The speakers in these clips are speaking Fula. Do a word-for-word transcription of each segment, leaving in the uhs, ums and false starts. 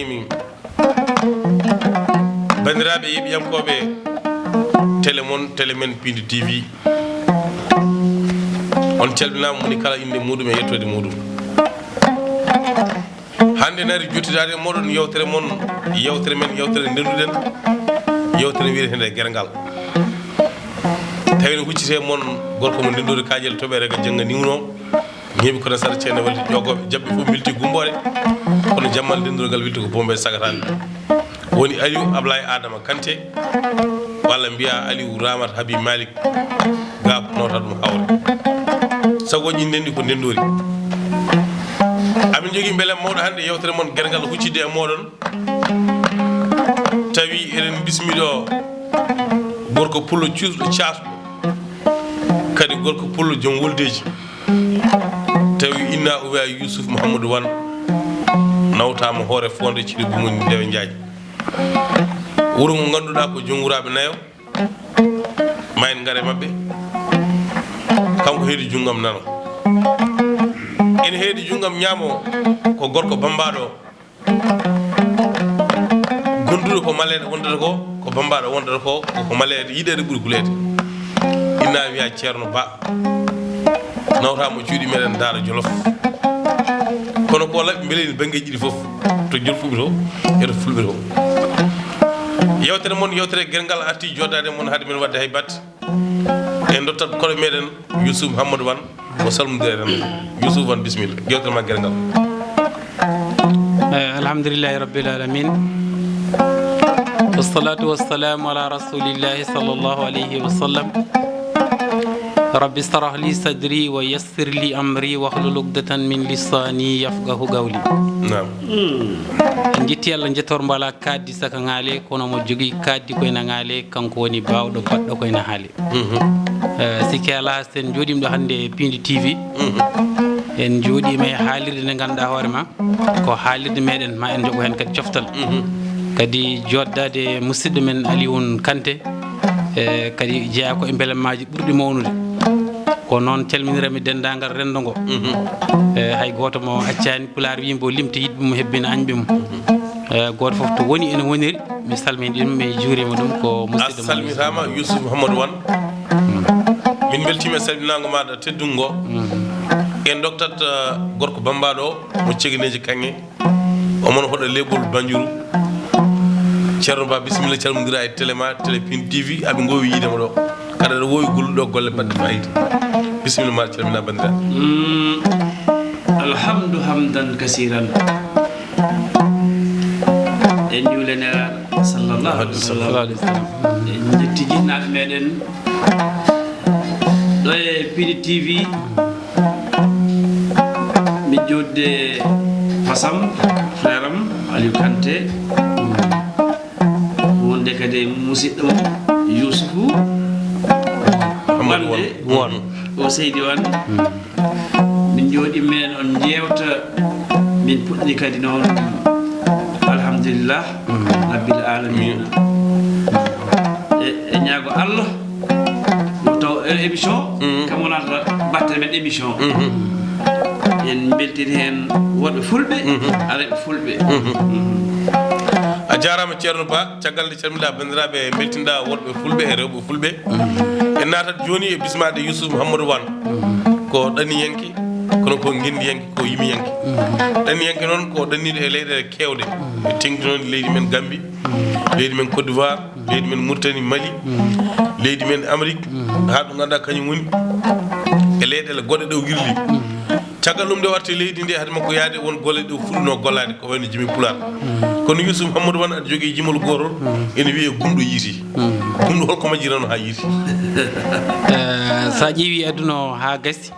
Min. Banndiraaɓe yeeɓiyankooɓe télé mon, télé men Pindi T V, on calminaama, moni kala innde muuɗum e yettoode muuɗum. Hannde nari jottidaade e mooɗon yewtere mon, yewtere men, yewtere ndenduɗen, yewtere wiyeteende Gerngal. Tawi no huccitee mon gorko mo ndendori kaajel toɓeere ga jannga niwno. Ñeeɓi kono sara ceene walti ƴoogooɓe, jaɓɓe fof milti gumboore. Kono jammal denndugal wilti ko Bombay sagataani. Woni Aliou Ablaye Adama Kanté, walla mbiya Aliou Ramat Habib Malik, ga ko nawta ɗum hawre. Sagooji ndenndi ko ndenndori. Amin jogii mbele mawɗo hannde yewtere mon Gerngal huccitde e mooɗon. Tawi eɗen bismi ɗo gorko pullo cuusɗo caasɗo, kadi gorko pullo joom woldeeji. Tawi inna o wiya Yusuf Mouhamadou Wan, nawtaama hoore foonde Ciɗo Bumoni Ndewe Njaañ. Wuro ngo ngannduɗaa ko joom wuraaɓe nayo, ma en ngar e maɓɓe. Kanko heedi junngam nano. Ene heedi junngam ñaamo ko gorko bammbaaɗo. Gonduɗo ko maleeɗe wondata ko, ko bammbaaɗo wondata ko, ko maleeɗe yiɗeede ɓuri huleede. Inna wiya Ceerno Ba, nawtaama cuuɗi meɗen Daara Jolof. Kono ko laɓi mbeleeni banngeeji ɗiɗi fof, to Jolfuɓe to, e to Fulɓe to. Yewtere mon, yewtere Gerngal arti jooɗaade mon hade men waɗde hay batte. En ndottat koɗo meɗen Yusuf Mouhamadou Wan, o salmodira en. Yusuf Wan, bisimilla. Yewtere ma Gerngal. Eh, alhamdulillahi rabbil alamin. Wassalatu wassalamu ala rasulillahi sallallahu alayhi wa sallam. Rabbi shrah li sadri wa yassir li amri wahlul uqdatan min lisani yafqahu qawli. Naam. En jetti Allah, jettoor mbaala kaaddi saka ŋaale, kono mo jogii kaaddi koye na ŋaale, kanko woni baawɗo baɗɗo koye na haale. Eh, sikke alaa, so en njooɗiima ɗo hannde e Pindi T V, en njooɗiima e haalirde nde ngannduɗaa hoore ma ko haalirde meɗen, ma en njogo heen kadi coftal. Kadi jooɗdaade e musidɗo men Alioune Kanté, e kadi jeyaa ko e mbelamaaji ɓurɗi mawnude. Ko noon calminiranmi denndaangal renndo ngo. E hay gooto mo accaani, Pulaar wii mbo limti yiɗɓe mum hebbina añɓe mum. E gooto fof to woni ene woniri, mi salmini ɗum, mi juurima ɗum, ko A musidɗo mon. Salmitaama Yusuf Mouhamadou Wan. Min mbeltiima e salminaango maaɗa teddungo ngo. En ndoktat eh, gorko bammbaaɗo o, mo cegineeji kaŋŋe, omo no hoɗo leeɓol Banjuru. Ceerno Ba, bisimilla, calmondira e télé ma, télé Pindi T V, aɓe ngoowi yiide mo ɗo. Kaɗa aɗa woowi gollude ɗo golle baɗɗe fayida. Bisimilla ma, calmina banndiraaɓe. Mm, alhamdu hamdan kasiran. En njuule Nelaaɗo sallallahu alaihi wasallam. Sallallahu alaihi wasallam. En njetti jinnaaɓe meɗen ɗo e Pindi T V. Mi jooɗde fasam, frère am Aliou Kanté. Wonde kadi e musidɗo mum Yusufu Wande. Won. O seydi Wan. Min njooɗi men on njeewta. Min puɗɗi kadi noon. Alhamdulillah. Rabbil alamina. E, e ñaago Allah. Ɗum taw e émission. Kam wonata batte men émission. En mbeltini heen worɓe fulɓe, arayɓe fulɓe. A jaaraama Ceerno Ba, caggal nde calmina banndiraaɓe, mbeltinɗa worɓe fulɓe e rewɓe fulɓe. En naatat jooni e bismaade Yusuf Mouhamadou Wan. Ko ɗanniyanke, kono ko ngenndiyanke, ko yimiyanke. Ɗanniyanke noon ko ɗanniiɗo e leyɗeele keewɗe. E teŋti noon leydi men Gambie, leydi men Côte d'Ivoire, leydi men Mauritanie, Mali, leydi men Amérique, haa ɗo ngannduɗaa kañum woni e leyɗeele goɗɗe ɗo wirli. Caggal ɗum nde o arti leydi ndi, hade makko yaade, won golle ɗe o fuɗɗuno gollaade, ko wayno jimi Pulaar. Kono Yusuf Mouhamadou Wan aɗa jogii jimol gootol, ene wiyee Gumɗo Yiiti. Gumɗo holko majjirano haa yiiti? Eh, so a ƴeewi aduna o haa gasi,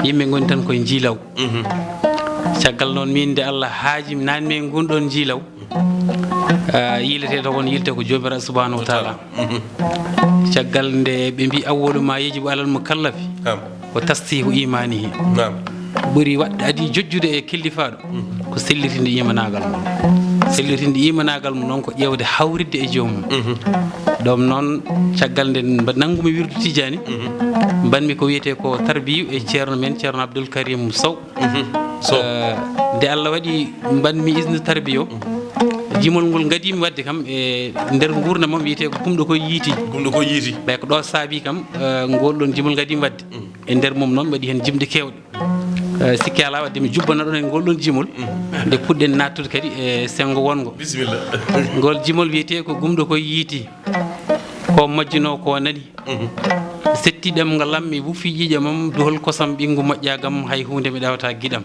yimɓe ngoni tan koye njiilaw. Caggal noon, min nde Allah haajimi, nan mi e ngun ɗon njiilaw, ah, yiiletee to won yiilte ko Joomiraaɗo subhanahu wa taala. Caggal nde ɓe mbi awwalu ma yajibu alal mukallafi, ko tastihu imanihi. Ɓuri waɗde adi jojjude e kellifaaɗo, ko sellitinde imanaagal mum. Sellitinde imanaagal mum noon ko ƴeewde hawritde e joomum. Ɗum noon, caggal nde mba-, nanngumi wirdu Tijjaani, mbaɗmi ko wiyetee ko tarbiyu e ceerno men, Ceerno Abdul Karim Sow. Sow. Eh, Nde Allah waɗi mbaɗmi isnu tarbiyo, jimol ngol ngadimi waɗde kam e nder nguurndam am wiyetee ko gumɗo ko yiiti. Gumɗo ko yiiti. Ɓay ko ɗo saabi kam, eh, ngol ɗon jimol ngadimi waɗde. E nder mum noon mbaɗi heen jimɗe keewɗe. Eh, sikki alaa waɗde mi jubbana ɗon e ngol ɗon jimol. Nde puɗɗen nattude kadi e senngo wonngo. Bisimilla. Ngol jimol wiyetee ko gumɗo ko yiiti. Ko majjunoo ko nani. Setti ɗemngal am, mi wufi ƴiiƴam am, duhol kosam ɓinngu moƴƴaagam, hay huunde mi ɗawata giɗam.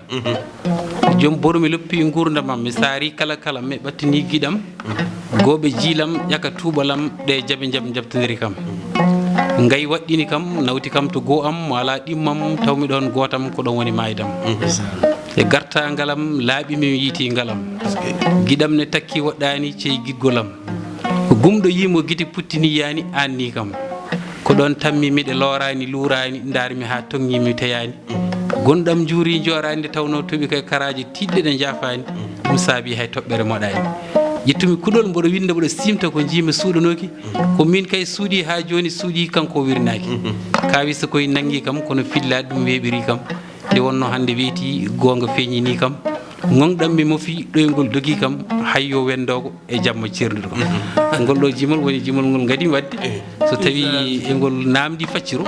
Joom boru mi loppi nguurndam am, mi saari kala kala, mi ɓattini giɗam. Gooɓe jiilam, ƴaka tuuɓalam, ɗe jaɓe njaɓ njaɓtindiri kam. Ngay waɗɗini kam, nawti kam to goo am, mo alaa ɗimmam, tawmi ɗoon gootam, ko ɗoon woni maaydam. E gartaangal am, laaɓi mi yiiti ngalam. Giɗam ne takki woɗɗaani, cey giggol am. Ko gumɗo yii mo gite puttini yaani, aanni kam. Ko ɗoon tammi miɗe looraani, luuraani, ndaarmi haa toŋŋi mi teyaani. Gonɗam njuuri njooraani nde tawnoo toɓi koye karaaji tiiɗɗe ɗe njaafaani. Ɗum saabi hay toɓɓere moɗaani. Ƴettumi kuɗol mboɗo winnda mboɗo siimta ko njiimi suuɗanooki. Ko miin kay suuɗi haa jooni suuɗi kanko o wirnaaki. Kaawisa koye nanngi kam kono fillaade ɗum weeɓiri kam. Nde wonnoo hannde weeti goonga feeñinii kam. Ŋoŋɗam mi mofi ɗoyngol dogi kam. Hayyo wenndoogo e jamma ceernduɗo kam. Ngol ɗo jimol woni jimol ngol ngadimi waɗde. So tawi e ngol naamndi facciro,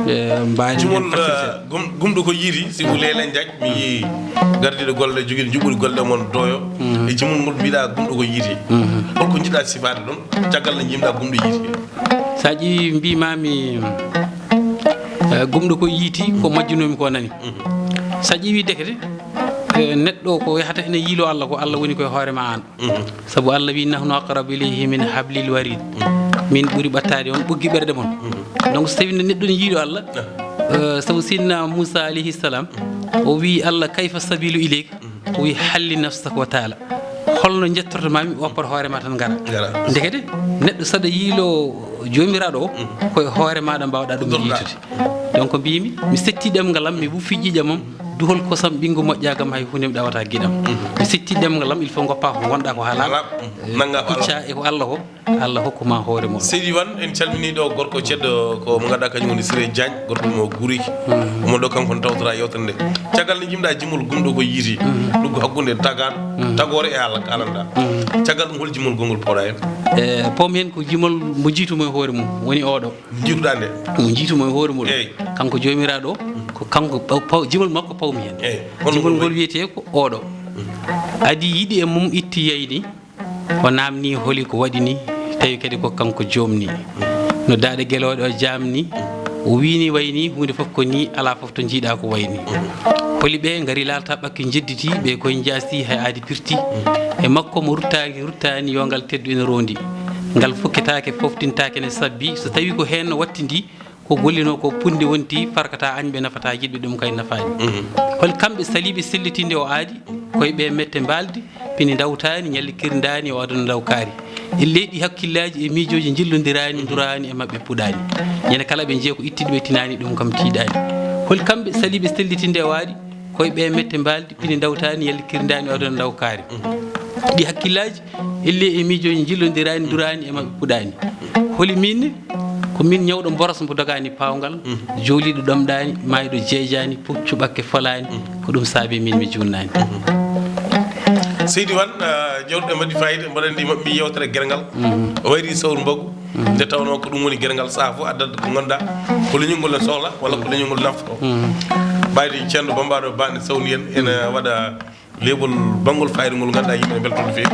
eh, mbaɗen jimol, heen faccirde. Eh, gum-, gumɗo ko yiiti, si ko Leela Njaaj, mi yii gardiiɗo golle, jogiiɗo njuɓɓudi golle mon dooyo. E jimol ngol mbiɗa gumɗo ko yiiti. Holko njiɗɗa sifaade ɗon, caggal nde njimɗa gumɗo yiiti? Sa ƴeewi mbimami, eh, gumɗo ko yiiti, ko majjunomi ko nani. Sa ƴeewi dekete, eh, neɗɗo ko yahata ene yiilo Allah, ko Allah woni koye hoore ma an. Sabu Allah wi, "Nahnu aqrabu ilayhi min hablil warid." Min ɓuri ɓattaade on ɓoggi ɓerɗe mon. Donc, so tawi neɗɗo ne yiiɗo Allah, eh, sabu Sidna Moussa alayhi salam, o wi Allah, "Kayfa sabilu ilayka?" O wi, "Halli nafsaka wa taala." Holno njettorto mami, woppat hoore ma tan ngara. Ngara. Ndekete, neɗɗo saɗa yiilo jomiraɗo o, koye hoore maɗa mbawɗa ɗum yiitude. Donc mbimi, mi setti ɗemngal am, mi wufi ƴiiƴam am, duhol kosam ɓinngu moƴƴaagam, hay huunde mi ɗawata giɗam. Mi setti ɗemngal am, il faut ngoppa ko ngonɗa ko halal. Halal. Eh, nanga ko kucca Allah. E ko Allah ko, Allah hokkuma hoore mum. Seydi Wan, en calmini ɗo gorko ceddo ko mo ganduɗa kañum woni Siré Diagne, gorko mo Guriki. Mo ɗo kanko ne tawtora yewtere nde. Caggal nde jimɗa jimol gumɗo ko yiiti. Ɗum ko hakkunde tagan, tagore e Allah kalanɗa. Caggal ɗum hol jimol gongol poɗa hen? Eh, pom hen ko jimol mo jiitu mo e hoore mum, woni oɗo. Jiiruɗa nde? Mo jiitu mo e hoore mum. Eyyi. Kanko jomiraɗo, ko kanko paw-, paw-, jimol makko pawmi hen. Eyyi. Jimol ngol wiyete ko oɗo. Adi yiɗi e mum itti yayni, o namni holi ko waɗi ni, tawi kadi ko kanko jomni. No daaɗe gelooɗe o jamni, o wini wayni, hunde fof ko ni, ala fof to jiiɗa ko wayni. Holi ɓe ngari laalta ɓakki jedditi, ɓe koye jaasi hay aadi pirti. E makko mo ruttaaki, ruttaani, yo ngal teddu ene rondi. Ngal fukketaake, foftintake ne sabbi, so tawi ko heen no wattindi, ko gollino ko punndi wonti, farkata añɓe nafata yiɗɓe ɗum kay nafaani. Hol kamɓe saliiɓe sellitinde o aadi, koye ɓe mette mbaldi, pini ndawtaani, ñalli kirndaani, o aduna ndaw kaari. E leydi hakkillaaji e miijooji njillondiraani, nduraani e maɓɓe puɗaani. Ñande kala ɓe jeeya ko ittiɗo ɓe tinaani, ɗum kam tiiɗaani. Hol kamɓe saliiɓe sellitinde o aadi, koye ɓe mette mbaldi, pini ndawtaani, yalli kirndaani, o aduna ndaw kaari. Ɗi hakkillaaji, elle e miijooji njillondiraani, nduraani e maɓɓe puɗaani. Holi min ne? Ko min ñawɗo mboros mbo dogaani pawngal, jooliiɗo ɗomɗaani, maayɗo jeejaani, puccu ɓakke folaani, ko ɗum saabi min mi juunnaani. Seydi Wan, ah, jawɗe mbaɗi fayida, mbaɗa anndi maɓɓi yewtere gergal. O wayri sawru mbagu. Nde tawnoo ko ɗum woni gergal saha fof addat ko ngannduɗaa ko leñol ngol en sohla walla ko leñol ngol nafto. Ɓayde ceerno Bambaɗo Ba ne sawni en, ene waɗa leeɓol banngol fayida ngol ngannduɗaa yimɓe ne mbelto no feewi.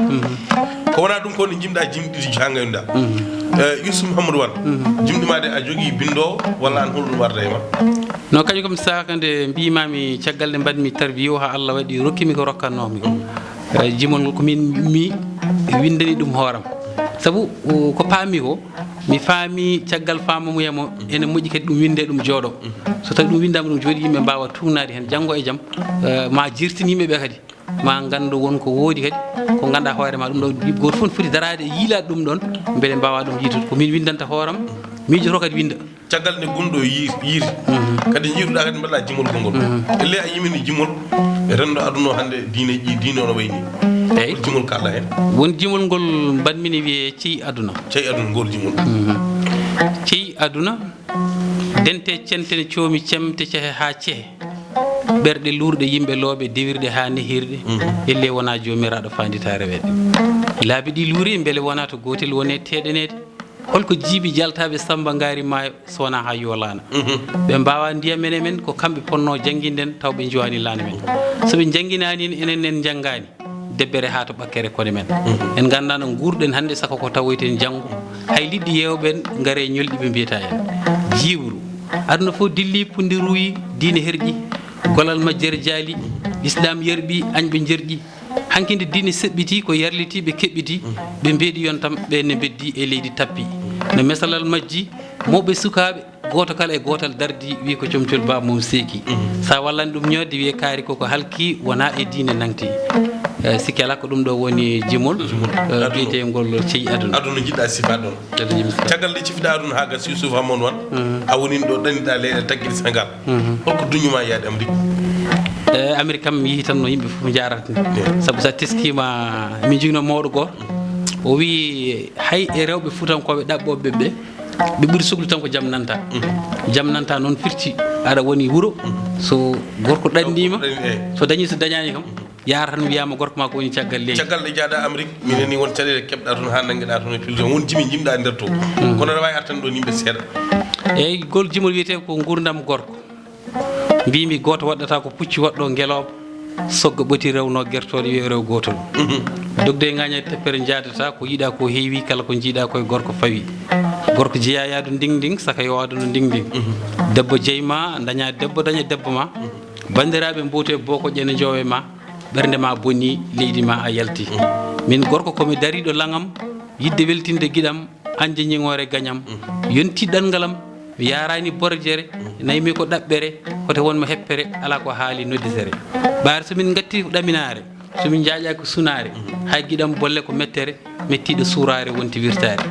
Ko wonaa ɗum ko nde jimɗa jimɗi ɗiɗi haa ngannduɗaa. Eh, Youssouf Mouhamadou Wan, jimɗi ma de a jogii binndoowo walla an holɗum warda e ma? No, kañum kam saka nde mbimami caggal nde mbaɗmi tarbiya o haa Allah waɗi rokkimi ko rokkannoomi ko. Eh, jimol ngol ko min mi winndani ɗum hooram. Sabu, o, ko paami ko, mi faami caggal faamamuyam o, ene moƴƴi kadi ɗum winnde ɗum jooɗo. So tawi ɗum winndama ɗum jooɗi, yimɓe mbawa tuugnaade heen janngo e jam, eh, ma jirtin yimɓe ɓe kadi. Ma nganndu won ko woodi kadi, ko ngannduɗaa hoore ma ɗum ɗo, gooto fof foti daraade e yiilaade ɗum ɗon, mbele mbawa ɗum yiitude. Ko min winndanta hooram, miijoto kadi winnda. Caggal nde gumɗo yiir-, yiiri. Kadi jiiruɗa kadi mbaɗa jimol gongol. Ellee a yimini jimol e renndo aduna o hannde diine ji, diine o no wayi ni. Eyyi. Hol jimol kalɗa heen? Won jimol ngol mbaɗmi ne wiyee Cey Aduna. Cey Aduna, ngol jimol. Cey Aduna, dente cente ne coomi cemte cehe haa cehe. ɓerɗe luurɗe, yimɓe looɓe, dewirɗe haa nehirɗe, mhm, ellee wonaa Joomiraaɗo faanditaare weɗɗe. Laabi ɗi luuri, mbele wonaa to gootel woni teɗaneede? Holko jiiɓi jaltaaɓe Sammba Ngaari Maayo so wonaa haa yoolaana? Mhm. Ɓe mbaawaa ndiyam men e men, ko kamɓe ponnoo jannginden, taw ɓe njowaani laana men. So ɓe njannginaani en, enen en njanngaani. Debbere haa to ɓakkere kone men. Mhm. En nganndaano nguurɗen hannde, saka ko tawoyten janngo. Hay liɗɗi yeewɓe en ngare ñolɗi ɓe mbiyata en. Jiiɓru. Aduna fof dilli, pundi ruuyi, diine herƴi, golal majjere jaali, Islaam yerɓi, añɓe njerƴi. Hanki nde diine seɓɓiti, ko yarliti, ɓe keɓɓiti, ɓe mbeeɗi yontam, ɓe ne mbeddi e leydi tappi. No mesalal majji, mawɓe sukaaɓe, gooto kala e gootal dardi, wi ko comcol baaba mum seeki. Mhm. Sa wallani ɗum ñoodde, wiye kaari koko halki, wona e diine nangti. Eh, sikki alaa ko ɗum ɗo woni jimol, jimol, eh, aduna, biyetengol Cey Aduna. Aduna jiɗɗa sifa ɗon. Aduna jiɗɗa sifa. Caggal nde cifiɗa aduna haa gasi, Yusuf Hamon Wan, mhm, a woni ɗo ɗanniɗa leyɗe taggude Senegal. Mhm. Holko duñuma yaade Amérique? Eh, Amérique kam, mi yehi tan no yimɓe fof njaarata ni. Yeah. Sabu sa teskima, min jogino mawɗo goto. O wi hay e rewɓe fuutankooɓe ɗaɓɓooɓe ɓe, ɓe ɓuri soklude tan ko jam nanta. Mhm. Jam nanta noon firti aɗa woni wuro, mhm, so gorko ɗannima, ɗanni, eh, so dañi, so dañani kam, mhm, yaara tan wiyama gorko ma ko woni caggal leydi. Caggal ɗe jaaɗa Amérique, minen ni won caɗeele keɓɗa toon haa nanngeɗa toon e télévision, won jimi jimɗa e nder to. Mhm. Kono aɗa waawi artan ɗo yimɓe seeɗa. Eyyi, ngol jimol wiyete ko nguurndam gorko. Mbimi gooto waɗɗata ko pucci waɗɗo ngelooba, sogga ɓoti rewno gertooɗe wiye rew gootol. Mhm. Dogde e ŋaaña teppere njaadata, ko yiɗa ko heewi, kala ko jiiɗa koye gorko fawi. Gorko jeeya yaadu nding nding, saka yo aduna nding nding. Mhm. Debbo jeyma, daña debbo, daña debbo ma. Mhm. Banndiraaɓe mboote boko ƴene njoowe ma, ɓernde ma boni, leydi ma a yalti. Mhm. Min gorko ko mi dariɗo laŋam, yiɗde weltinde giɗam, Anje ñiŋoore gañam, mhm, yonti ɗanngalam, mi yaaraani borjere, mhm, nayi mi ko ɗaɓɓere, hoto won mo heppere, alaa ko haali nodditere. Ɓaade so min ngatti ko ɗaminaare, so min njaaƴaaki ko sunaare, mhm, hay giɗam bolle ko mettere, mettiiɗo suuraare wonti wirtaare.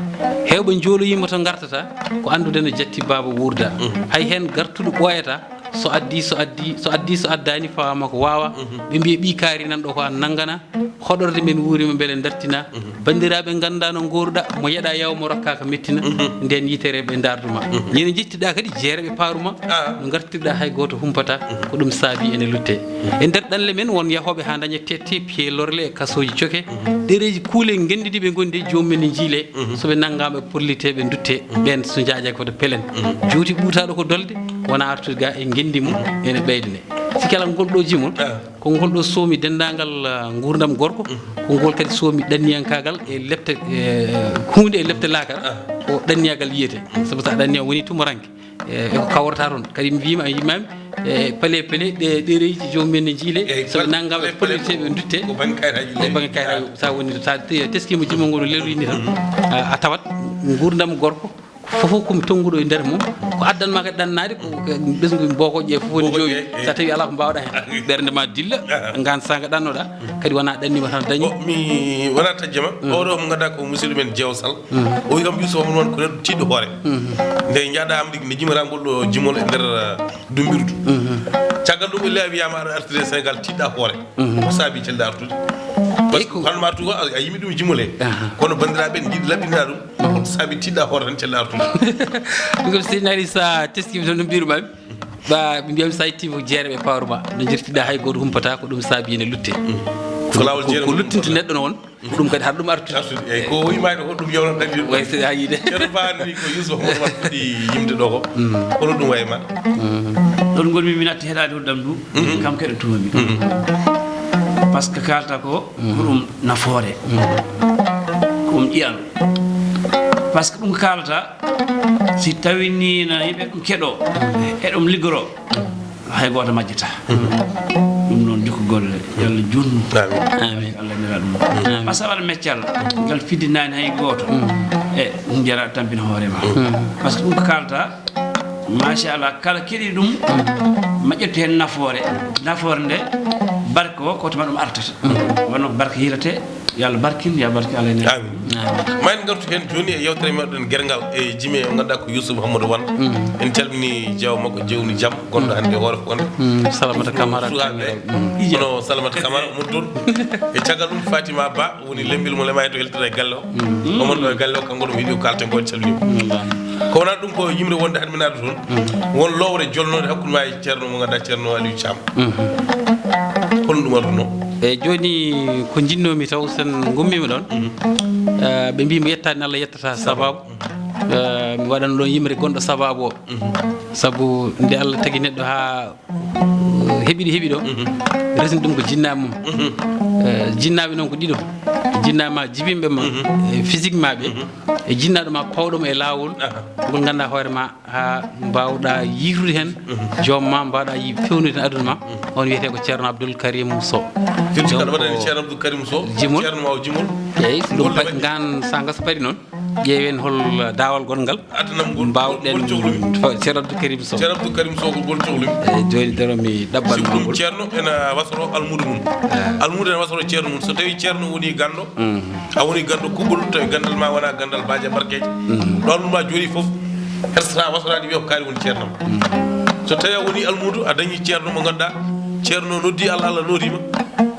Heewɓe njooloyiima to ngartata, ko anndude no jatti baaba wuurda. Mhm. Hay heen gartuɗo ɓooyata, so addi, so addi, so addi, so addaani fawaama ko waawa. Mhm. Ɓe mbiya ɓii kaari nan ɗo ko an nanngana, hoɗorde men wuurima mbele dartina. Mhm. Banndiraaɓe ngannda no ngooruɗa, mo yeɗa yaw mo rokka ko mettina. Mhm. Nden yitere ɓe ndardu ma. Mhm. Ñande njettiɗa kadi jeere ɓe paaru ma. Ah. No ngartirɗa hay gooto humpata. Mhm. Ko ɗum saabi ene lutte. Mhm. E nder ɗanle men won yahooɓe haa daña tette, piye lorle e kasooji coke. Mhm. Ɗereeji kuule ngenndi ɗi ɓe ngondi joomum en ne njiile. Mhm. So ɓe nanngaama ɓe porlite ɓe ndutte. Mhm. Ɓeen so njaaƴaaki ko to pelen. Mhm. Juuti ɓuutaaɗo ko dolde, wona artude ga e ngenndi mum, mhm, ene ɓeydane. Si kala ngol ɗo jimol, ah, ko ngol ɗo soomi denndaangal, ah, nguurndam gorko, mhm, ko ngol kadi soomi ɗanniyankaagal e lepte, e huunde e lepte laakara, ah, ko ɗanniyagal wiyete. Sabu so a ɗanniya woni tumoranke, e, e ko kawrata toon. Kadi mi wiima, a yimmaami, e, pale, pale, ɗe, ɗereeji joomum en ne njiile, eyyi, so ɓe pale, nanngaama ɓe pale, pale, polirte ɓe ndutte. Ko bannge kayitaaji e bannge kayitaaji. Sa woni, sa te-, teskima jimol ngol no lelori ni tan, mhm, a, a tawat nguurndam gorko, fof ko mi tonnguɗo e nder mum, ko addan ma kadi ɗannaade, ko, ko ɓesngu boko ƴee fof woni jooɗi. Boko ƴee, eh. So tawi alaa ko mbaawɗa heen, ɓernde ma dilla, aha, ngaan saanga ɗannoɗa, kadi wona ɗannima tan dañi. O, mi wona tajjama, mm, oɗo mo ngannduɗaa ko musidɗo men Jeew Sall, mm, o wi kam Yuusuf Hamon Wan ko neɗɗo tiiɗɗo hoore. Mm. Nde njaaɗa Amérique, nde jimata ngol ɗo jimol e nder, uh, dumbirdu. Mm. Caggal ɗum ɓe laawi wiyama aɗa artire Sénégal tiiɗɗa hoore. Mhm. Ko saabi celɗa artude? Parce que ko hono ma artu ko a, a yimi ɗum jimole. Aha. Kono banndiraaɓe ne njiɗi laɓɓinira ɗum. Mhm. Ko saabi tiiɗɗa hoore tan celɗa artude? Ɗum kam, Seydina Ali, sa teskima tan no mbirumami. Ba, ɓe mbiyami sa itti ko jeere ɓe pawruma. No jirtiɗa hay gooto humpata, ko ɗum saabi ene lutte. Mhm. Ko laawol jeere ko luttinta neɗɗo noon. Ko ɗum kadi haɗa ɗum artude. Artude, eyyi, ko o wimaani ko ɗum yewno ɗaɗi ɗum. Way so a yiide. Ceerno Ba ni ko Yuusuf Hamon Wan fuɗɗi yimde ɗo ko. Mm. Kono ɗum wayi ma. Mm. Ɗon ngonmi mi natti heɗaade hulɗam ndu. Mm. Kam keɗotomi. Mm. Parce que kaalta ko, mm, ko ɗum nafoore. Mm. Ko ɗum ƴiyal. Parce que ɗum kaalta, si tawii ni na yimɓe ɗum keɗo, mm, e ɗum liggoro, hay gooto majjata. Ɗum noon, jokku golle, yo Allah juutnu. Amin. Amin. Allah nira ɗum. Amin. Ɓasa waɗa meccal, ngal fiddinaani hay gooto. Mm. E ɗum jara tampina hoore ma. Mm. Parce que ɗum ko kaalta, machallah, kala keɗi ɗum, mm, maƴƴoto heen nafoore. Nafoore nde, barke o, ko to ma ɗum artata. Mm. Wonno ko barke hirate, Yo Allah barkin, yo barkin Allah ne. Amin. Amin. Ma en ngartu heen jooni e yewtere meɗen Gerngal e jime o ngannduɗaa ko Youssouf Hammadou Wan. Mm. En calmini jeewo makko, jewni jam, gonɗo hannde e hoore fonde. Mm, Salamata Kamara. Suhaaɓe. Mm. Kono Salamata Kamara, Muddur. E caggal ɗum, Fatima Ba, woni lembil mo lema e to heltata e galle o. Mm. Omon ɗo e galle o, kanko ɗum heɗi o kalten ko, en calmini. Wallaahi. Ko wonaa ɗum, ko yimre wonde hannde mi naata toon. Mm. Won lowre jolnoore hakkunde ma e Ceerno mo ngannduɗaa, Ceerno Aliou Thiam. Mhm. Kono ɗum adunoo? E jooni ko njinnoomi taw, sen ngummiima ɗoon, mhm, eh, ɓe mbii mi yettaani Allah, yettata sababu. Mhm. Eh, mi waɗano ɗoon yimre gonɗo sababu o. Mhm. Sabu nde Allah tagi neɗɗo haa, eh, heɓi ɗo, heɓi ɗo, mhm, resni ɗum ko jinnaa mum. Mhm. Eh, jinnaaɓe noon ko ɗiɗo. Jinnaa ma jibinɓe ma, mhm, e physique ma ɓe, mhm, e jinnaaɗo ma pawɗo mo e laawol, aha, ngol ngannduɗaa hoore ma, haa mbaawɗaa yiitude heen, mhm, joom ma, mbaawɗaa yi-, feewnude heen aduna ma, mhm, on wiyetee ko Ceerno Abdoul Karim Sow. Firti donc, kaɗa waɗani Ceerno Abdoul Karim Sow, jimol. Ceerno ma o jimol. Eeyi, ɗum golle pa-, majje. Ngaan saanga so pari noon, ƴeewen hol daawal gongal. Addanam ngol, mbaawɗen ngol cohli. Fa-, Ceerno Abdoul Karim Sow. Ceerno Abdoul Karim Sow ko ngol cohli. Eeyi, jooni daro mi ɗaɓɓan ma ngol. Sibu ɗum Ceerno ena wasoro almuudo mum. Eeyi. Almuudo ena wasoro Ceerno mum. So tawii Ceerno woni ganndo, mhm, a woni ganndo kuɓɓol, tawi ganndal ma wonaa ganndal baaje barkeeje. Mhm. Ɗo almuudo ma jooɗii fof, hersata wasoraade wiya ko kaari woni ceerno ma. Mhm. So tawii a woni almuudo, a dañii ceerno mo ngannduɗaa, ceerno noddi Allah, Allah noddii ma,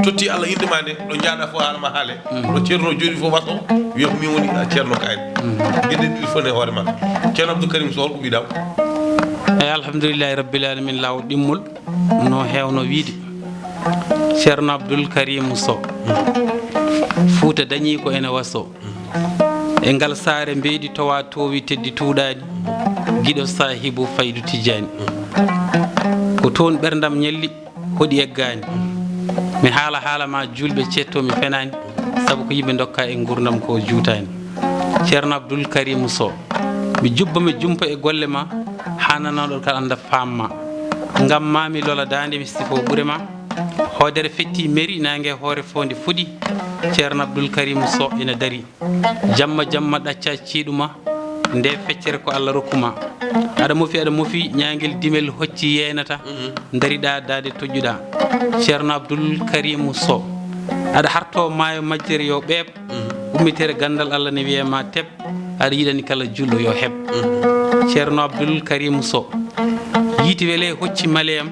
totti Allah innde ma nde, ɗo njahɗaa fof haala ma haale. Mhm. Ɗo ceerno jooɗii fof waso, wiya ko min woni ceerno kaari. Mhm. Geɗe ɗiɗi fof ne hoore ma. Ceerno Abdou Karim Sow, ko mbiɗa? Eeyi, alhamdulillahi rabbil alamin, laawol ɗimmol. No heewno wiyde, Ceerno Abdul Karimu Sow, Fuuta dañii ko ene wasoo. E ngal saare mbeedi towaa toowi teddi tuuɗaani, giɗo saahibu faydu Tijjaani. Ko toon ɓerndam ñalli, hoɗi eggaani. Mi haala haala ma juulɓe ceettoo mi fenaani, sabu ko yimɓe ndokka e nguurndam ko juutaani. Ceerno Abdul Karimu Sow, mi jubba mi jumpa e golle ma, haa nanooɗo kala annda faam ma. Ngam ma mi lola daande mi sifoo ɓure ma. Hoodere fetti meri naange hoore foonde fuɗi. Ceerno Abdul Karimu Sow ina dari. Jamma jamma ɗacca ciiɗu ma. Nde feccere ko Allah rokku ma. Aɗa mofi, aɗa mofi, ñaangel dimel hocci yeenata. Mhm. Ndariɗaa daade toƴƴuɗaa. Ceerno Abdul Karimu Sow. Aɗa harto maayo majjere yo ɓeeɓ. Mhm. Ummitere ganndal Allah ne wiyee ma teɓ. Aɗa yiɗani kala juulɗo yo heɓ. Mhm. Ceerno Abdul Karimu Sow. Yiiti wele hocci maleeyam.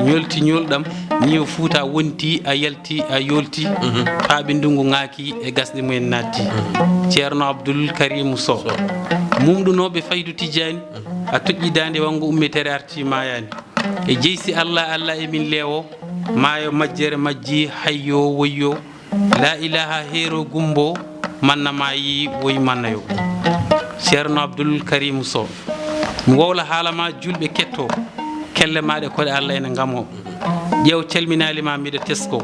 Ñolti ñolɗam, ñiiwa Fuuta wonti, a yalti, a yolti, mhm, paaɓi ndunngu ŋaaki e gasɗe mumen naatti. Mhm. Ceerno Abdul Karimu Sow. Sow. Mumɗunooɓe faydu Tijjaani, mhm, a toƴƴi daande wanngo ummitere arti maayaani. E jeysi Allah, Allah e min leewo, maayo majjere majji, hayyo, woyyo, laa ilaaha heero gumbo, manna maayi woyi mannayo. Ceerno Abdul Karimu Sow. Mi wowla haala ma juulɓe kettoo, kelle maaɗe koɗe Allah ene ngamoo. Ƴeew calminaali ma mbiɗa teskoo.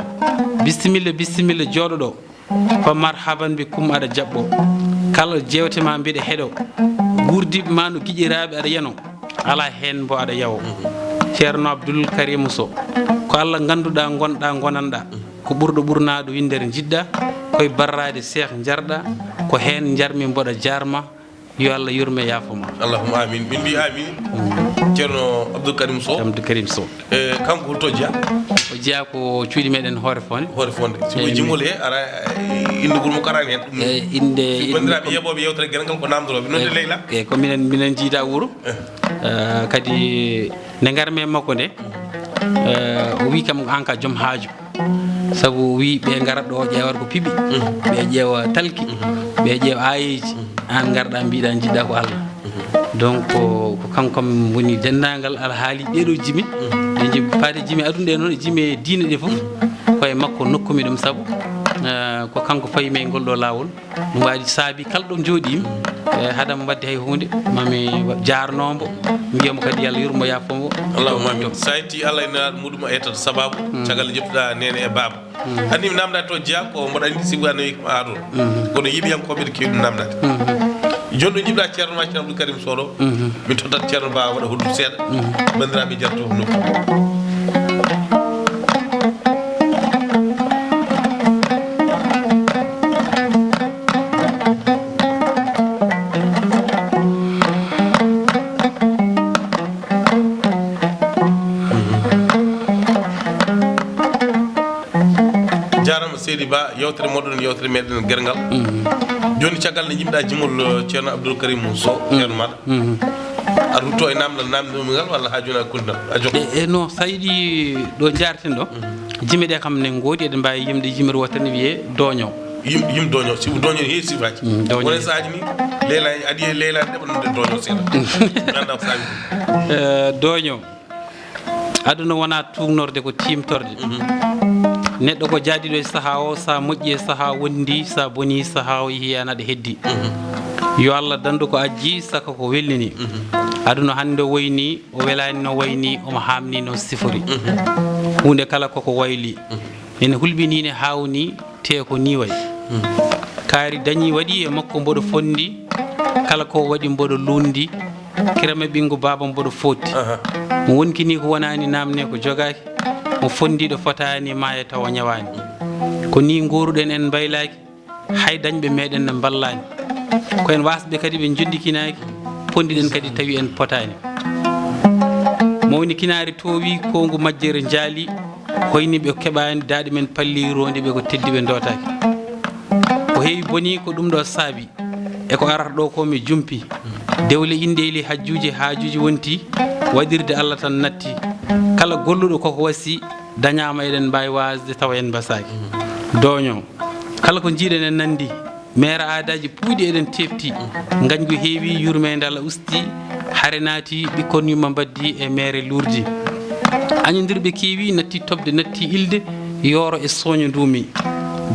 Bisimilla, bisimilla jooɗo ɗo. Ko marhaban bi kum aɗa jaɓɓoo. Kala jeewte ma mbiɗa heɗoo. Guurdiiɓe ma no giƴiraaɓe aɗa yanoo. Alaa heen mbo aɗa yawoo. Ceerno Abdul Karimu Sow. Ko Allah ngannduɗaa ngonɗaa ngonanɗaa. Ko ɓurɗo ɓurnaaɗo winndere njiɗɗaa, koye barraade Seex njarɗaa, ko heen njarmi mboɗa jaarma, yo Allah yurme yaafo ma. Allahumma amin. Min mbi amin. Mm. Ceerno Abdou Karim Sow. Abdou Karim Sow. E, kanko hol to jeyaa? O jeyaa ko cuuɗi meɗen Hoore Fonde. Hoore Fonde. Si ko jimol he, ara, e, innde wuro makko araani heen. Ɗum e, innde, si banndiraaɓe yeɓooɓe yewtere Gerngal ko naamndorooɓe. Noon de Leyla? E, ko minen, minen njiida wuro. Eh. Eh, kadi nde ngarmi e makko nde, eh, o wii kam aan ka joom haaju. Sabu o wii ɓe ngarat ɗo ƴeewat ko piɓi, mm, ɓe ƴeewa talki, mm, ɓe ƴeewa aayeeji, mm, aan ngarɗaa mbiɗaa njiɗɗaa ko Allah. Mm. Donc, ko, ko kanko kam woni denndaangal alhaali ɗeeɗo jimi. Mm. Ɗe jimi, faade jimi aduna ɗe noon e jimi diine ɗe fof, mm, ko e makko nokkumi ɗum sabu, eh, ko kanko fayi mi e ngol ɗo laawol. Ɗum waɗi saabi kala ɗo njooɗiimi, e, haɗa mi waɗde hay huunde, mami jaarnoo mbo, mbiya mo kadi yo Allah yurmo, yaafo mbo. Allahumma amin. So a yetti Allah e Nelaaɗo muɗum, a yettata sabaabu, mm, caggal nde ƴettuɗaa neene e baaba. Mm. Anndi mi naamndaade to jeyaa ko mboɗo anndi sibu a nawi kam haa toon. Mm. Kono yiɓiyankooɓe ene keewi ɗum naamndaade. Mm. Jooni ɗo njiɗɗaa Ceerno ma Ceerno Abdou Karim Sow ɗo. Mhm. Min tottat Ceerno Ba waɗa hoddu seeɗa. Mhm. Banndiraaɓe njaɓtoo ko nokku. Jaaraama. Seydi Ba, yewtere moɗon, yewtere meɗen Gerngal. Jooni, caggal nde jimɗa jimol, eh, Ceerno Abdoul Karim Sow, Ceerno maɗa, a rutto e namdal namdumi ngal, walla ha jooni a kunta, a jokka? E, e, no, sa yiɗi ɗo jarten ɗo, jime ɗe kam ne ngoodi, eɗen mbawi yimde jimere wootere ne wiye dooño. Yim-, yim dooño, sibu dooño ne heewi sifaji. Wona saaji ni, leela, adi e leela, ɗeɓa ɗum de dooño seeɗa. Mi anda ko saabi ɗum. Eh, dooño. Aduna wona tuugnorde, ko tiimtorde. Neɗɗo ko jaadiɗo e saha o, sa moƴƴi e saha wondi, sa boni saha o yehi, an aɗa heddi. Yo Allah dandu ko ajji, saka ko wellini. Aduna hande o woyni, o welani no wayni, omo hamni no sifori. Hunde kala koko wayli. Ene hulɓini, ne hawni, te ko ni way. Kaari dañi waɗi e makko mboɗo fondi, kala ko waɗi mboɗo lundi, kirame ɓingu baba mboɗo foti. Mo wonkini ko wonani namne ko jogaki, mo fondi ɗo fotani ma e tawa ñawani. Ko ni nguruɗen en mbaylaki, hay dañɓe meɗen ne mballani. Ko en wasɓe kadi ɓe jonɗikinaki, pondiɗen kadi tawi en potani. Mawni kinaari towi, kongu majjere jaali, hoyni ɓe keɓani, daaɗi men palli, rondi ɓe ko teddi ɓe dotaki. Ko heewi boni ko ɗum ɗo saabi, e ko arata ɗo ko mi jumpi. Dewle indeyli hajjuji haajuji wonti, waɗirde Allah tan natti. Kala golluɗo koko wasi, dañama eɗen mbawi wasde tawa en mbasaki. Dooño. Kala ko jiiɗen en nandi, meere aadaji puuɗi eɗen tefti, ngañgu heewi, yurmeende Allah usti, hare naati, ɓikkon yumma mbaddi e meere lurdi. Añodirɓe keewi, natti tobde, natti ilde, yooro e sooño duumi.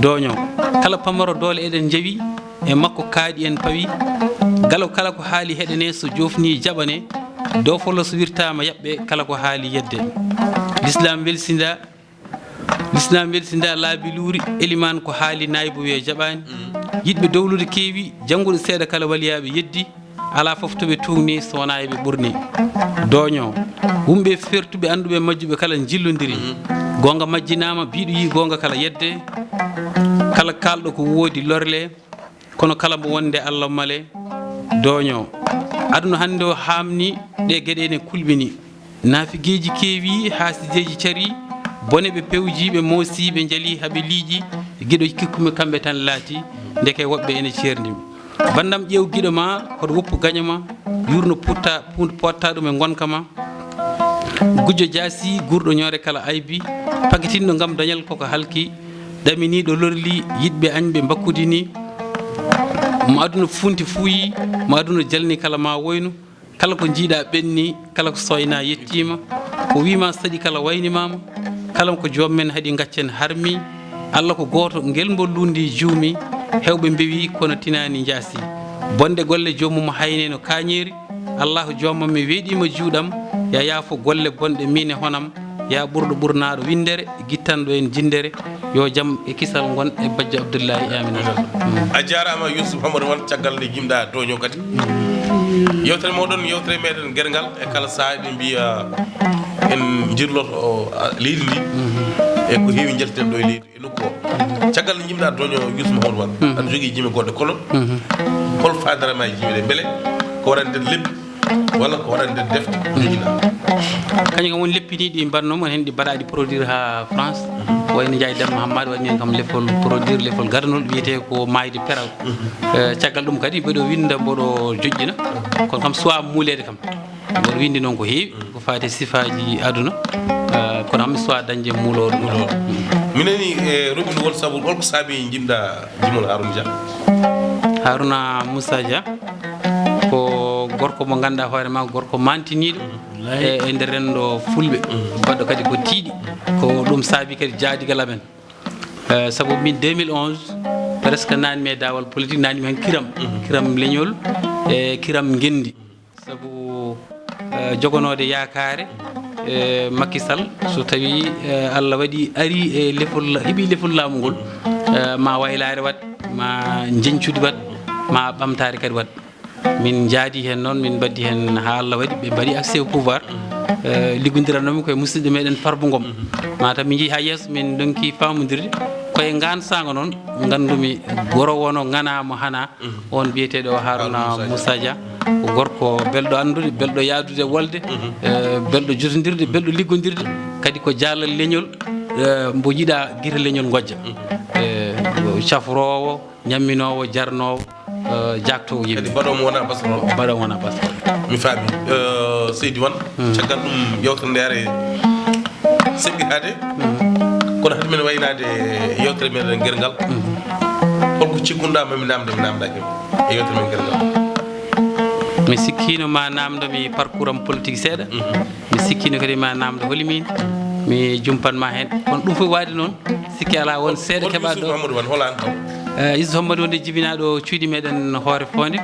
Dooño. Kala pamaro doole eɗen njawi, e makko kaaɗi en pawi. Galo kala ko haali heɗene, so jofni jaɓane, dofolo so wirtama yaɓɓe, kala ko haali yedde. L'islam welsinda, L'islam welsinda laabi luuri, eliman ko haali naybo wiye jaɓani. Yiɗɓe dowlude keewi, jannguɗo seeɗa kala waliyaɓe yeddi, ala fof to ɓe tugni so wona eɓe ɓurni. Dooño, wumɓe fertuɓe annduɓe majjuɓe kala jillodiri. Goonga majjinama, biɗo yi goonga kala yedde, kala kalɗo ko woodi lorle. Kono kala mo wonde Allah male, dooño. Aduna hannde o haamni, ɗe geɗe ene kulɓini. Naafigeeji keewi, haasideeji cari, bone ɓe pewji, ɓe moosi, ɓe njali, haɓe liiƴi, giɗo kikkumi kamɓe tan laati, ndeke woɓɓe ene ceerndimi. Banndam ƴeew giɗo ma, hoto woppu gaño ma, yurno putta, pu-, potta ɗum e ngonka ma. Gujjo jaasi, gurɗo ñoore kala aybi, pakitinɗo ngam dañal koko halki, ɗaminiiɗo lorli, yiɗɓe añɓe mbakkudini, mo aduna funti fuuyi, mo aduna jalni kala ma woynu, kala ko jiiɗa ɓenni, kala ko soyna yettima, ko wima saɗi kala waynimama, kala ko joom men haɗi gaccen harmi, Allah ko gooto, ngel mbo lundi juumi, hewɓe mbewi kono tinani jaasi. Bonde golle joomum hayne no kañeeri, Allahu joomam mi weeɗiima juuɗam, ya yaafo golle bonɗe miin e honam, ya ɓurɗo ɓurnaaɗo winndere, gittanɗo en jinndere, yo jam e kisal ngon e bajjo Abdullahi, amin. A jaaraama Youssouf Hammadou Wal, caggal nde jimɗa dooño kadi. Yewtere moɗon, yewtere meɗen Gerngal, e kala sahaa eɗen mbiya en jirloto o, a, leydi ndi, e ko heewi njalteten ɗo e leydi. E nokku o. Caggal nde jimɗa dooño Youssouf Mahamadou Wal, aɗa jogii jime goɗɗe, kono hol faadara ma e jime ɗe? Mbele ko waɗande leppi walla ko waɗande defte jogiɗa? Kañum kam woni leppi ni ɗi mbaɗnoo, won heen ɗi mbaɗaaɗi produire haa France. Ko wayno Njaay Demba Hammaade waɗni heen kam lefol produire, lefol gadanol wiyetee ko Maayde Peral. Eh, caggal ɗum kadi mboɗo winnda, mboɗo joƴƴina. Kono kam suwaa muuleede kam. Mboɗo winndi noon ko heewi, ko faati sifaaji aduna, eh, kono am mi suwaa dañde muulooɗo. Muulooɗo. Mi nani, eh, roɓɓinowol sabu, hol ko saabi jimɗa jimol Harouna Dia? Harouna Moussa Dia ko gorko mo ngannduɗaa hoore ma, gorko mantiniiɗo e, e nder renndo fulɓe. Baɗɗo kadi ko tiiɗi. Ko ɗum saabi kadi jaadigal amen. Eh, sabu min deux mille onze, presque nani mi e daawal politique, nani mi heen kiram, kiram leñol, e kiram ngenndi. Sabu, eh, jogonoode yaakaare, eh, Macky Sall, so tawi, eh, Allah waɗi ari e lefol, heɓi lefol laamu ngol, eh, ma waylaare waɗ, ma njeñcudi waɗ, ma ɓamtaare kadi waɗ. Min njaadi heen noon, min mbaɗdi heen haa Allah waɗi ɓe mbaɗi accès au pouvoir. Eh, liggondiranoomi koye musidɗo meɗen Farba Ngom. Matam min njii haa yeeso, min ndonki faamondirde. Koye ngaan saanga noon, nganndumi goro wono ŋana mo hana, on biyeteeɗo o Harouna Moussa Dia. Ko gorko belɗo anndude, belɗo yaadude wolde, eh, belɗo jotondirde, belɗo liggondirde, kadi ko jaalal leñol. eh, mbo yiɗa gite leñol ngojja. Eh, cafroowo, ñamminoowo, jarnoowo, eh, jaaktoowo yimɓe. Kadi mbaɗoowo mo wona basɗo. Mbaɗoowo mo wona basɗo. Mi faami. Eh, seydi Wan, caggal ɗum yewtere nde are seɓɓitaade. Kono hade men waynaade yewtere meɗen Gerngal. Holko ciggunoɗaa ma mi naamnda, mi naamndaaki e yewtere men Gerngal? Mi sikkiino ma naamndo mi parcours am politique seeɗa. Mi sikkiino kadi ma naamndo holi min. Mi jumpan ma heen. Kono ɗum fof waɗi noon, sikki alaa won seeɗa keɓaɗo. Yusuf Mamadou Wan, hola an taw? Eh, Yusuf Mamadou wonde jibinaaɗo cuuɗi meɗen Hoore Foonde.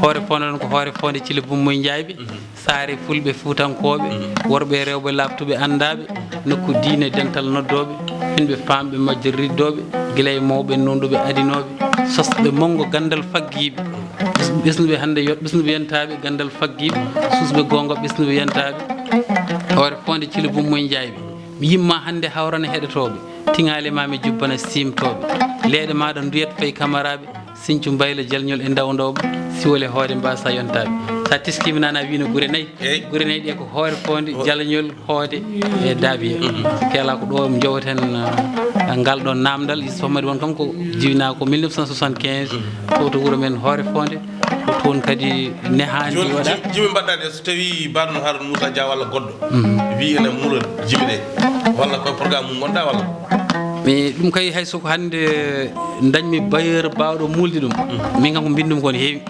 Hoore Foonde noon ko Hoore Foonde Cile Bummoy Njaayɓe. Saare fulɓe fuutankooɓe, worɓe e rewɓe laaɓtuɓe anndaaɓe, nokku diine dental noddooɓe, finɓe faamɓe majjoriddooɓe, gila e mawɓe nunɗuɓe adinooɓe, sosɓe monngo ganndal faggiiɓe, ɓes-, ɓesnuɓe hannde yo-, ɓesnuɓe yentaaɓe ganndal faggiiɓe, suusɓe goonga ɓesnuɓe yentaaɓe, Hoore Foonde Cile Bummoy Njaayɓe. Mi yimma hannde hawrana heɗotooɓe, tiŋaali ma mi jubbana siimtooɓe, leeɗe maaɗa nduyat fay kamaraaɓe, Siñcu Mbaylo Jalñol e Ndawndooɓe, Siwol e Hoore Mbaasa Yontaaɓe. So a teskii mi nana wiino gure nayi. Eey. Gure nayi ɗe ko Hoore Foonde, Jalñol, Hoode e Daabiya. Kela ko ɗo mi jowaten, ah, ngal ɗon naamndal. Yusuf Hamadi won kam ko jibinaa ko mille neuf cent soixante-quinze, to, to wuro men Hoore Foonde. Ko toon kadi nehaandi jooni waɗa. Jimi, jimi mbaɗɗa ɗe, so tawii Baɗono Harouna Moussa Dia walla goɗɗo, wi ene muula jimi ɗe, walla koye programme mum ngonɗa walla? Mi ɗum kay hay so ko hannde dañmi bailleur baawɗo muulde ɗum. Min kam ko mbinndu-mi ko ne heewi.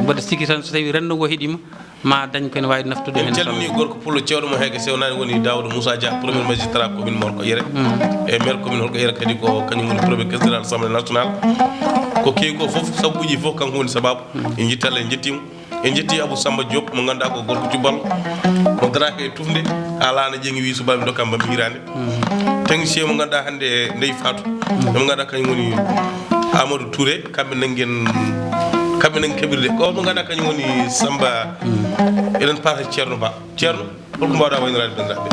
Mboɗo sikki tan so tawii renndo ngo heɗiima, ma dañ ko ne waawi naftude heen. En calminii gorko pullo cewɗo mo Heege Sewnaani woni Daouda Moussa Dia, premier magistrat commune mo Horko Yere. E maire commune Horko Yere kadi ko kañum woni premier président de l'Assemblée nationale. Ko kewi ko fof, sabuuji fof kanko woni sababu. En njitta Allah, en njettiima. En njetti Abou Samba Diop mo ngannduɗaa ko gorko cubballo, mo daraaka e tufnde, alaa no ƴeeŋi wi subaaɓe ndokka mbammi hiraande. Technicien mo ngannduɗaa hannde ndey Fatou, mo ngannduɗaa kañum woni Amadou Touré, kamɓe nanngen, kamɓe nanngen keɓirde. Ko mo ngannduɗaa kañum woni Samba, eɗen paata Ceerno Ba. Ceerno, holko mbaawɗaa waynoraade banndiraaɓe?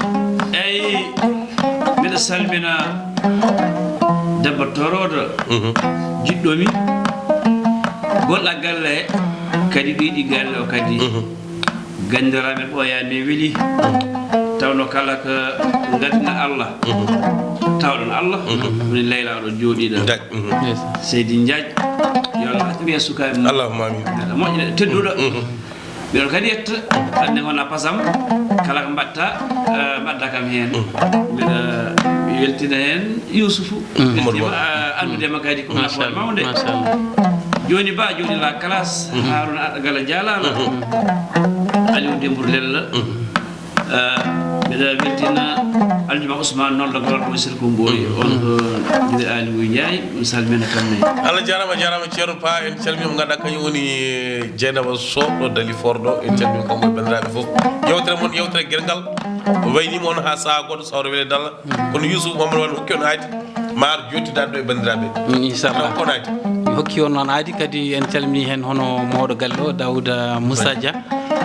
Eyi, mbiɗa salmina debbo toroodo, jiɗɗo mi, gonɗo galle he, kadi ɓeydi galle o kadi. Ganndiraaɓe ɓooyaa mi weli, tawno kala ko ngadina Allah, tawɗon Allah, woni Layla oɗo jooɗiɗo. Njaaj. Seydi Njaaj, yo Allah haɓɓin e sukaaɓe mum. Allahumma amin. Neɗɗo moƴƴo, neɗɗo tedduɗo. Mbiɗon kadi yetta, hannde ngonaa pasam, kala ko mbaɗta, eh, mbaɗda kam heen. Mbiɗa weltina heen Yuusufu, weltima, eh, anndude ma kadi ko nafoore mawnde. Machallah. Jooni ba, jooni la classe, Harouna Aɗa Gala Jaalala, Aliou Dembour Lella. Eh, mbiɗa weltina Aljuma Ousmane noon, ɗo Galal Moy Sirko Mboy, on ɗo Jibi Aliou Ndiaye, mi salmina kam ne. Allah jaaraama, jaaraama Ceerno Pa, en calmini mo ngannduɗaa kañum woni Dieynaba Sow ɗo Dali Forɗo, en calmini kanko e banndiraaɓe fof. Yewtere mon, yewtere Gerngal, waynii mo on haa sahaa goɗɗo, sawro wele dalla. Kono Youssouf Mamadou Wade hokki on aadi, ma ar jooɗtidaade ɗo e banndiraaɓe. Mm, inchallah. Taw ko on aadi. Mi hokki on noon aadi, kadi en calmini heen hono mawɗo galle o, Daouda Moussa Dia,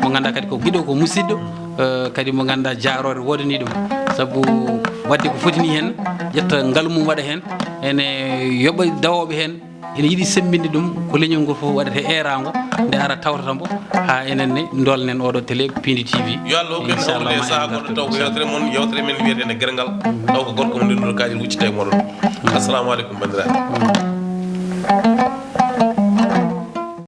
mo ngannduɗaa kadi ko giɗo, ko musidɗo, eh, kadi mo ngannduɗaa jaaroore woodanii ɗum. Sabu waɗde ko foti nii heen, ƴetta ngalu mum waɗa heen, ene yoɓa dawooɓe heen, ene yiɗi semmbinde ɗum, ko leñol ngol fof waɗata e eeraango, nde ara tawtata mbo, haa enen ne ndoolnen oɗo télé Pindi T V. Yo Allah hokku en hawrude e sahaa goɗɗo taw ko yewtere mon, yewtere men wiyetee nde Gerngal, taw ko gorko mo ndennduɗo kaaƴe huccita e mooɗon. Assalamu aleykum, banndiraaɓe.